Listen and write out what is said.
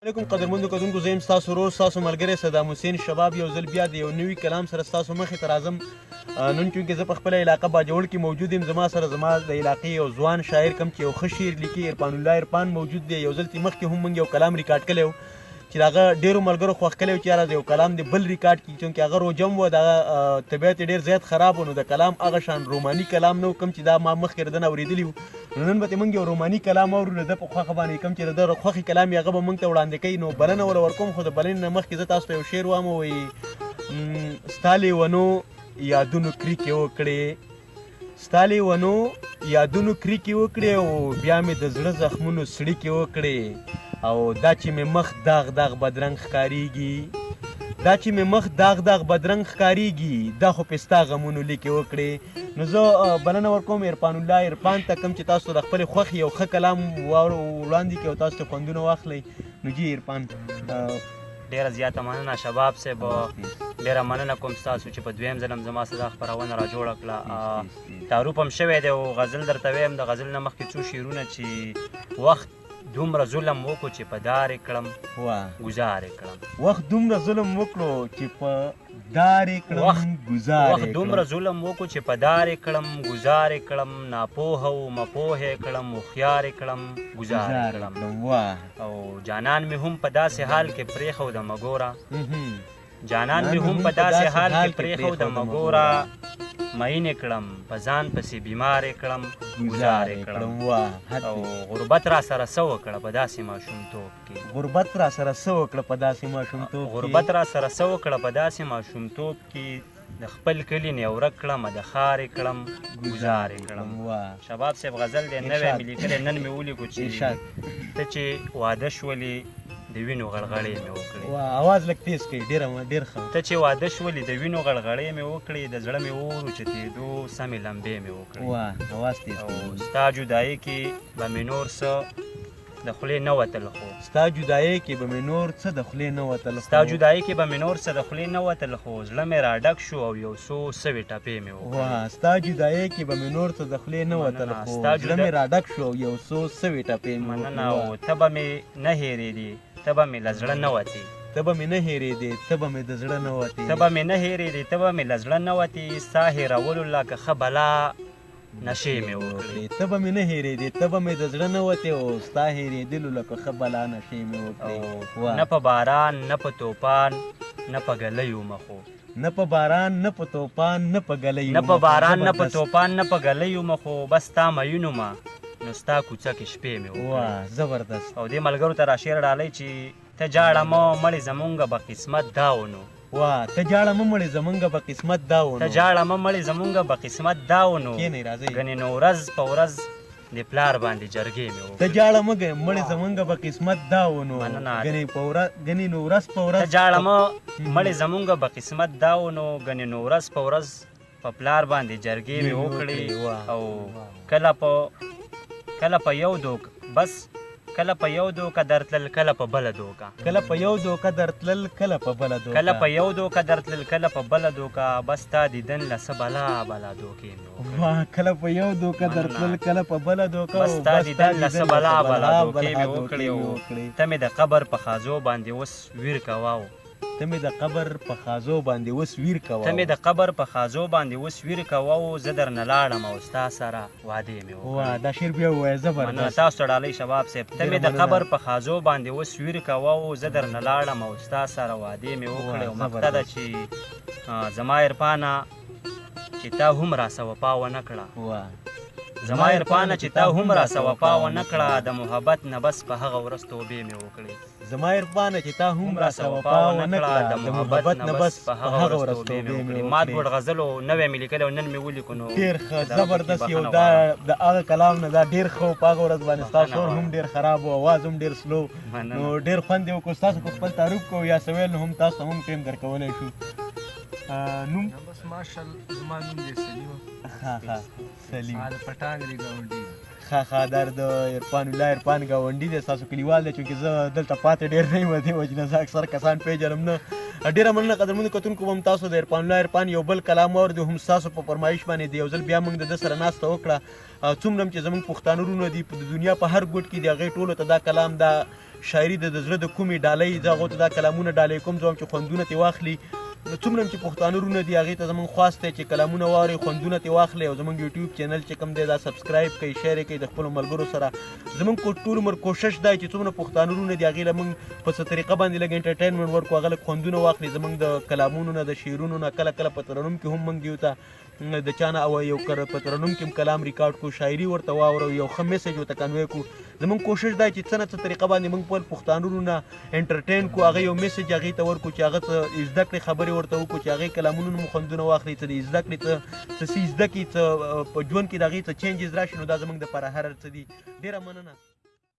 علیکم قدرمندو کتونکو، زه یم ستاسو ورور، ستاسو ملګری صدام حسین شباب. یو ځل بیا د یو نوي کلام سره ستاسو مخې ته راځم. نن چونکې زه په خپله علاقه باجوړ کې موجود یم، زما سره زما د علاقې یو ځوان شاعر کوم چې یو ښه شعر لیکي، عرفان الله عرفان موجود دی. یو ځل ترې مخکې هم موږ یو کلام ریکارډ کړی و چې د هغه ډېرو ملګرو خوښ کړی و چې یاره یو کلام دې بل ریکارډ کړي، چونکې هغه روجم و، د هغه طبیعت یې ډېر زیات خراب و، نو د کلام هغه شان روماني کلام نه و کوم چې دا ما مخکې د ده نه اورېدلي و. نو نن به ترې موږ یو روماني کلام اورو د ده په خوښه باندې، کوم چې د ده خوښې کلام یې هغه به موږ ته وړاندې کوي. نو بلنه وله ورکوم، خو د بلنې نه مخکې زه تاسو ته یو شعر وایم. وایي ستا لیونو یادونو کریکې وکړې، ستا لیونو یادونو کریکې وکړې او بیا مې د زړه زخمونو څړیکې وکړې، او دا چې مې مخ داغ داغ بدرنګ ښکاریږي، دا چې مې مخ داغ داغ بدرنګ ښکاریږي، دا خو پې ستا غمونو لیکې وکړې. نو زه بلنه ورکوم عرفان الله عرفان ته، کوم چې تاسو د خپلې خوښې یو ښه کلام وړاندې کړي او تاسو ته خوندونه واخلئ. نو جي عرفان. ډیره زیاته مننه شباب صاحب، ډیره مننه کوم ستاسو چې په دویم ځل هم زما سره دا خپرونه را جوړه کړه. تعارف هم شوی دی او غزل درته وایم. د غزل نه مخکې څو شعرونه چې وخت دومره ظلم وکړو چې په دار یې کړم ګزار یې کړم. وخت دومره ظلم وکړو چې په دار یې کړم ګزار وخت دومره ظلم وکړو چې په دار یې کړم ګزار یې کړم، ناپوهه وم پوه یې کړم، هوښیار یې کړم ګزار یې کړم. او جانان مې هم په داسې حال کې پرېښوده مګوره، جانان مې هم په داسې حال کې پرېښوده مګوره، مئین یې کړم په ځان پسې بیمار یې کړم ګزار یې کړم. او غربت را سره څه وکړه په داسې ماشومتوب کې، غربت را سره څه وکړه په داسې ماشومتوب کې، غربت را سره څه وکړه په داسې ماشومتوب کې، د خپل کلي نه ورک کړم د ښار یې کړم ګزار یې کړم. شباب صاحب غزل دی، نوی مې لیکلی، نن مې ولیکو چې ته چې واده شولې د وینو غړغړې مې وکړې. اواز لږ تیز کړئ، ډېر ډېر ښه. ته چې واده شولې د وینو غړغړې مې وکړې، د زړه مې اور اوچتېدو سمې لمبې مې وکړې. اواز تیز کړئ. او ستا جدایۍ کې به مې نور څه د خولې نه وتل خو، ستا جدایۍ کې به مې نور څه د خولې نه وتل خو، ستا جدایۍ کې به مې نور څه د خولې نه وتل خو، زړه مې راډک شو او یو څو سوې ټپې مې وکړې. واه، ستا جدایۍ کې به مې نور څه د خولې نه وتل خو، زړه مې راډک شو او یو څو سوې ټپې مې وکړې. مننه. او ته به مې نه هېرېدې، ته به مې له زړه نه وتې، ته به مې نه هېرېدې، ته به مې د زړه نه وتې، ته به مې نه هېرېدې، ته به مې له زړه نه وتې، ستا هېرولو لا که ښه بلا نشې مې وکړې. ته به مې نه هېرېدې، ته به مې د زړه نه وتې، او ستا هېرېدلو لکه ښه بلا نشې مې وکړې. نه په باران نه په توپان نه په ږلۍ ومه خو، نه په باران نه په توپان نه په ږلۍ، نه په باران نه په توپان نه په ږلۍ ومه خو، بس ستا میین ومه نو ستا کوڅه کې شپې مې وکړې. واه زبردست. او دې ملګرو ته را شعر ډالۍ چې ته جاړه مه مړې زمونږ به قسمت دا و نو. واه ته جاړه مه مړې زمونږ به قسمت دا و نو، ته جاړه مه مړې زمونږ به قسمت دا و نو، کښېنئ راځئ، ګنې نو ورځ په ورځ د پلار باندې جرګې مې وکړې. ته جاړه مه مړې زمونږ به قسمت دا و نو، ګنې نو ورځ په ورځ، ته جاړه مه مړې زمونږ به قسمت دا و نو، ګنې نو ورځ په ورځ په پلار باندې جرګې مې وکړې. او کله په یو دوک بس، کله په یو دوکه درتلل کله په بله دوکه، کله په یو دوکه درتلل کله په بله دوکه، کله په یو دوکه درتلل کله په بله دوکه، بس تا دیدن له څه بلا بلا دوکې مې وکړې. واه کله په یو دوکه درتلل کله په بله دوکه، بس تا دیدن له څه بلا بلا دوکې مې وکړې. او ته مې د قبر په خازو باندې اوس ویر کوه، ته مې د قبر په خازو باندې اوس ویر کوه، ته مې د قبر په خازو باندې اوس ویر کوه، او زه درنه لاړم او ستا سره وعدې مې وکړې. واه دا شعر بیا ووایه زبردست. مننه تاسو ته ډالۍ شباب صاحب. ته مې د قبر په خازو باندې اوس ویر کوه، او زه درنه لاړم او ستا سره وعدې مې وکړې. او مقطع ده چې زما عرفانه چې تا هم راسه وفا ونه کړه، زما عرفانه چې تا هم راسه وفا ونه کړه، د محبت نه بس په هغه ورځ توبې مې وکړې. زما عرفانه چې تا هم راسه وفا ونه کړه، د محبت نه بس په هغه ورځ توبې مې وکړې. مات ګوډ غزل و، نوی مې لیکلی او نن مې ولیکو. نو ډېر ښه زبردست. یو دا د هغه کلام نه دا ډېر ښه و، په هغه ورځ باندې ستا شور هم ډېر خراب و، اواز هم ډېر سلو، نو ډېر خوند یې وکړو. ستاسو په خپل تعارف کوو یا څه ویل نو هم تاسو ته هم ټایم درکولی شو. نوم؟ بس ماشاءالله زما نوم دی سلیم. ښه ښه سلیم. د پټان دی ګاونډي. ښه ښه در د عرفان الله عرفان ګاونډي دی، ستاسو کلیوال دی. چونکې زه دلته پاتې ډېر نه یم، دې وجې نه زه اکثر کسان پېژنم نه. ډېره مننه قدرمنو کتونکو، به هم تاسو د عرفان الله عرفان یو بل کلام واورېدو، هم ستاسو په فرمایش باندې د یو ځل بیا موږ د ده سره ناسته وکړه. څومره هم چې زموږ پښتانه وروڼه دي د دنیا په هر ګوټ کې دي، هغې ټولو ته دا کلام دا شاعري د زړه د کومې ډالۍ، زه هغو ته دا کلامونه ډالۍ کوم، زه وایم چې خوندونه ترې واخلي. نو څومره هم چې پښتانه وروڼه دي هغې ته زمونږ خواست دی چې کلامونه واورئ، خوندونه ترې واخلئ او زمونږ یوټیوب چینل چې کوم دی دا subscribe کړئ، share یې کړئ د خپلو ملګرو سره. زمونږ ټول عمر کوشش دی چې څومره پښتانه وروڼه دي هغې له مونږ په څه طریقه باندې لږ entertainment ورکړو، هغه لږ خوندونه واخلي زمونږ د کلامونو نه، د شعرونو نه. کله کله په ترنم کې هم مونږ دیو ته د چا نه او یو کر په ترنم کې هم کلام ریکارډ کو، شاعري ورته واورو، یو ښه message ورته convey کو. زمونږ کوشش دی چې څه نه څه طریقه باندې مونږ خپل پښتانه وروڼه entertain کو، هغه یو message هغې ته ورکړو چې هغه څه زده کړې خبرې ورته وکړو، چې هغې کلامونو نه مو خوندونه واخلي، څه د زده کړې څه څه څه زده کړي، څه په ژوند کې د هغې څه changes راشي. نو دا زمونږ دپاره هر څه دي. ډېره مننه.